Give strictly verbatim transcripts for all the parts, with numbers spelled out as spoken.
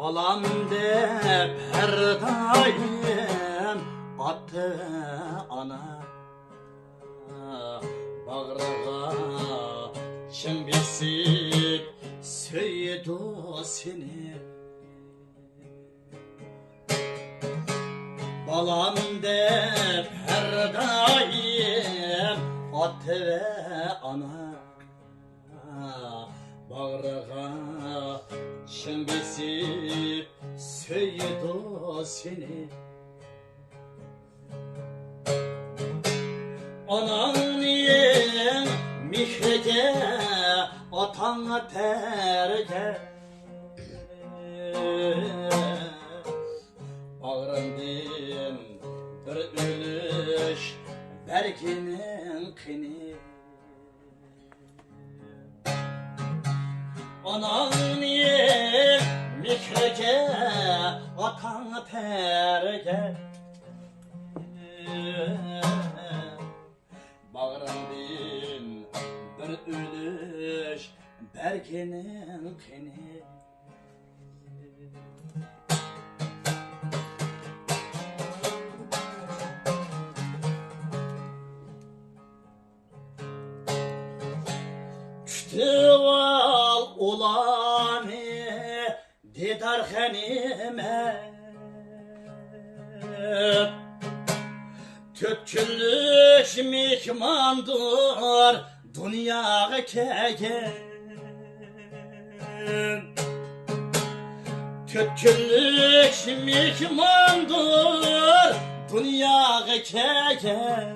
بالام دەپ ھەر دائىم ئاتا ۋە ئانا باغرىغا چىڭ بېسىپ سۆيىدۇ سېنى. بالام دەپ ھەر دائىم ئاتا ۋە ئانا باغرىغا چىڭ بېسىپ سۆيىدۇ سېنى. ئاناڭنىڭ مېھرىگە، ئاتاڭ تەرگە باغرىمدىن بىر ئۈلۈش بەرگىنىڭ قېنى. ئاناڭنىڭ مېھرىگە، ئاتاڭ تەرگە باغرىمدىن بىر ئۈلۈش بەرگىنىڭ قېنى. كۈتۈۋال ئۇلارنى دىدار غەنىيمەت. تۆت كۈنلۈك مېھماندۇر دۇنياغا كەلگەن. تۆت كۈنلۈك مېھماندۇر دۇنياغا كەلگەن.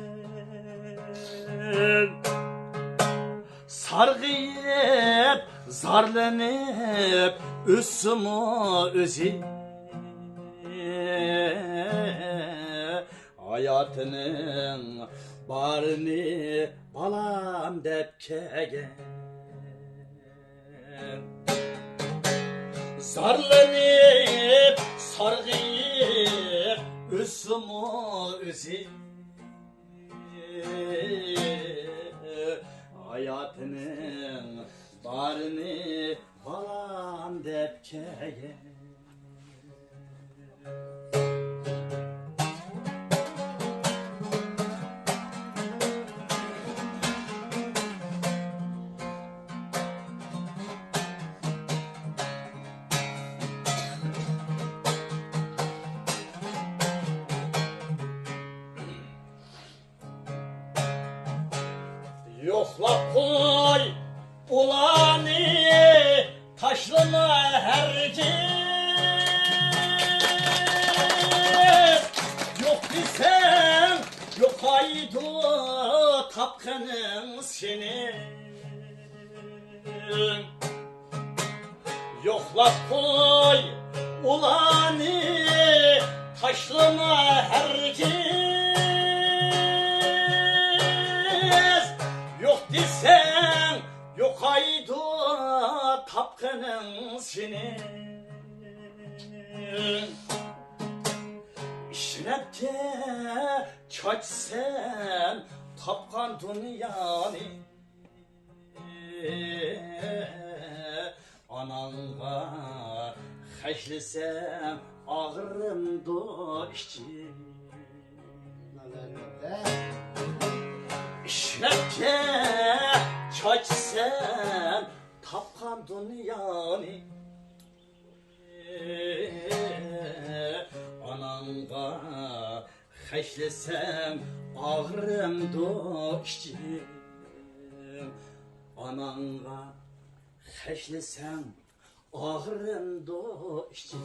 سارغىيىپ، زارلىنىپ ئۆتسىمۇ ئۆزى، ھاياتىنىڭ بارىنى بالام دەپ كەلگەن. زارلىنىپ، سارغىيىپ ئۆتسىمۇ ئۆزى، ھاياتىنىڭ بارىنى بالام دەپ كەلگەن. يوقلاپ قوي ئۇلارنى، تاشلىما ھەرگىز. يوق دېسەڭ يوقايدۇ تاپقىنىڭ سېنى. يوقلاپ قوي ئۇلارنى، تاشلىما ھەرگىز. يوق دېسەڭ يوقايدۇ تاپقىنىڭ سېنى. ئىشرەتكە چاچىسەن تاپقان دۇنيانى. ئاناڭغا خەجلىسەم ئاغرىمدۇ ئىچىم. ئىشرەتكە چاچىسەن تاپقان دۇنيانى. ئاناڭغا خەجلىسەم ئاغرىمدۇ ئىچىم. ئاناڭغا خەجلىسەم ئاغرىمدۇ ئىچىم.